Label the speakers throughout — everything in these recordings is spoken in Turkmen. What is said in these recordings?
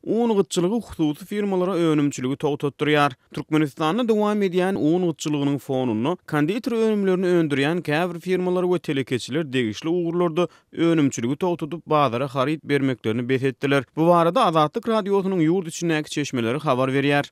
Speaker 1: Un gytçylygy hususy firmalara önümçiligi togtatdyrýar. Türkmenistanda dowam edýän un gytçylygynyň fonunda, konditer önümlerini öndürýän käbir firmalar we telekeçiler degişli ugurlarda önümçiligi togtadyp, bazara haryt bermeklerini bes etdiler. Bu barada Azatlyk Radiosynyň ýurt içindäki çeşmeleri habar berýär.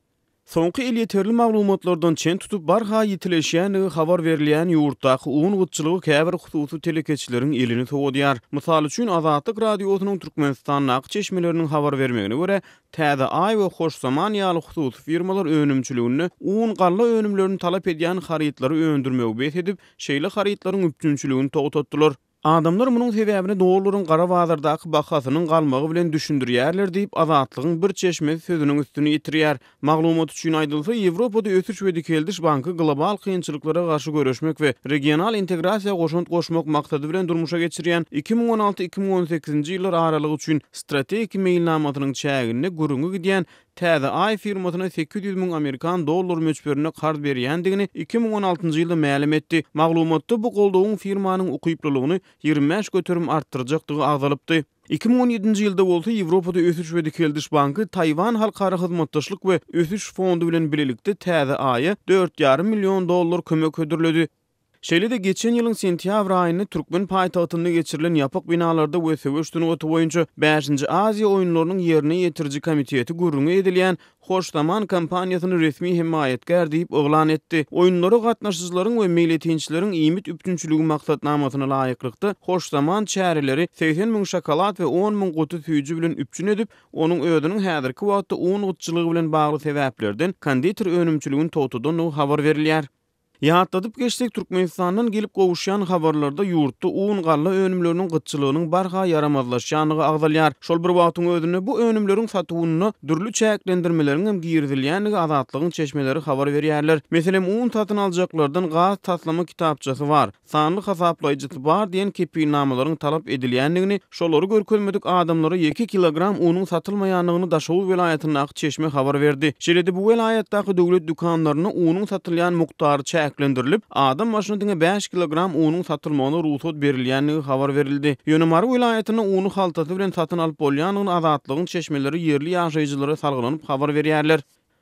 Speaker 1: Soňky elýeterli maglumatlardan çen tutup, barha ýitileşýändigi habar berilýän ýurtdaky un gytçylygy käbir hususy telekeçileriň elini sowadýar. Mysal üçin, Azatlyk Radiosynyň Türkmenistandaky çeşmeleriniň habar bermegine görä, Täze Aý we Hoş Zaman ýaly hususy firmalar önümçiliginde un, galla önümlerini talap edýän harytlary öndürmegi bes edip, şeýle harytlaryň üpjünçiligini togtatdylar. Adamlar munuň sebäbini dollaryň gara bazardaky bahasynyň galmagy bilen düşündirýärler diýip, Azatlygyň bir çeşmesi sözüniň üstüni ýetirýär. Maglumat üçin aýdylsa, Ýewropada Ösüş we Dikeldiş banky global kynçylyklara garşy göreşmek we regional integrasiýa goşant goşmak maksady bilen durmuşa geçirýän 2016, 2018-nji ýyllar aralygy üçin strategik meýilnamasynyň çäginde gürrüňi gidýän Täze Aý firmasyna 800 müň amerikan dollary möçberinde karz berýändigini 2016-njy ýylda mälim etdi. Maglumatda bu goldawyň firmanyň ukyplylygyny 25% artdyrjakdygy agzalypdy. 2017-nji ýylda bolsa Ýewropada Ösüş we Dikeldiş banky Taýwan halkara hyzmatdaşlyk we ösüş fondy bilen bilelikde Täze Aýa dört ýarym million dollar kömek hödürledi. Şeýle-de geçen ýylyň sentýabr aýynda türkmen paýtagtynda geçirilen ýapyk binalarda we söweş sungaty boýunça bäşinji Aziýa oýunlarynyň ýerine ýetiriji komiteti gürrüňi edilýän Hoş Zaman kompaniýasyny resmi hemaýatkär diýip yglan etdi. Oýunlara gatnaşyjylaryň we meýletinçileriň iýmit üpjünçiligi maksatnamasyna laýyklykda, Hoş Zaman çäreleri 80 müň şokolad we on müň guty süýji bilen üpjün edip, onuň özüniň häzirki wagtda un gytçylygy bilen bagly sebäplerden konditer önümçiligini togtadandygy habar berilýär. Ýatladyp geçsek, Türkmenistandan gelip gowuşýan habarlarda ýurtda un, galla önümleriniň gytçylygynyň barha ýaramazlaşýandygy agzalýar. Şol bir wagtyň özünde, bu önümleriň satuwynda dürli çäklendirmeleriň hem girizilýändigi Azatlygyň çeşmeleri habar berýärler. Meselem, un satyn aljaklardan gaz taslama kitapçasy bar. Sanly hasaplaýjysy bar diýen kepilnamalaryň talap edilýändigini, şolary görkezmedik adamlara ýeke kilogram unuň satylmaýandygyny Daşoguz welaýatyndaky çeşme habar berdi. Şeýle-de bu welaýatdaky döwlet dükanlarynda unuň satylýan mukdary çäklendirilip, adam başyna diňe bäş kilogram unuň satylmagyna rugsat berilýändigi habar berildi. Ýöne Mary welaýatynda uny haltasy bilen satyn alyp bolýandygyny Azatlygyň çeşmeleri ýerli ýaşaýjylara salgylanyp habar berýärler.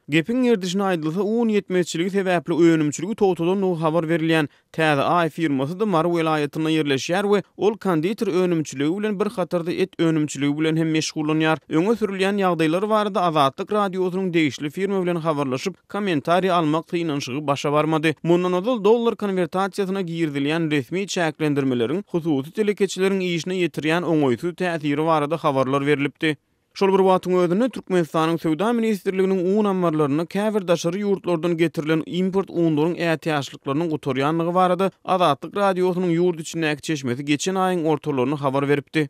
Speaker 1: Gepiň gerdişine aýdylsa, un ýetmezçiligi sebäpli önümçiligi togtadandygy habar berilýän Täze Aý firmasy-da Mary welaýatynda ýerleşýär we ol konditer önümçiligi bilen bir hatarda et önümçiligi bilen hem meşgullanýar. Öňe sürülýän ýagdaýlar barada Azatlyk Radiosynyň degişli firma bilen habarlaşyp, kommentariý almak synanyşygy başa barmady. Mundan ozal dollar konwertasiýasyna girizilýän resmi çäklendirmeleriň hususy telekeçileriň işine ýetirýän oňaýsyz täsiri barada habarlar berlipdi. Şol bir wagtyň özünde, Türkmenistanyň Söwda ministrliginiň un ammarlarynda käbir daşary ýurtlardan getirilen import unlaryň ätiýaçlyklarynyň gutarýandygy barada Azatlyk Radiosynyň ýurt içindäki çeşmesi geçen aýyň ortalarynda habar beripdi.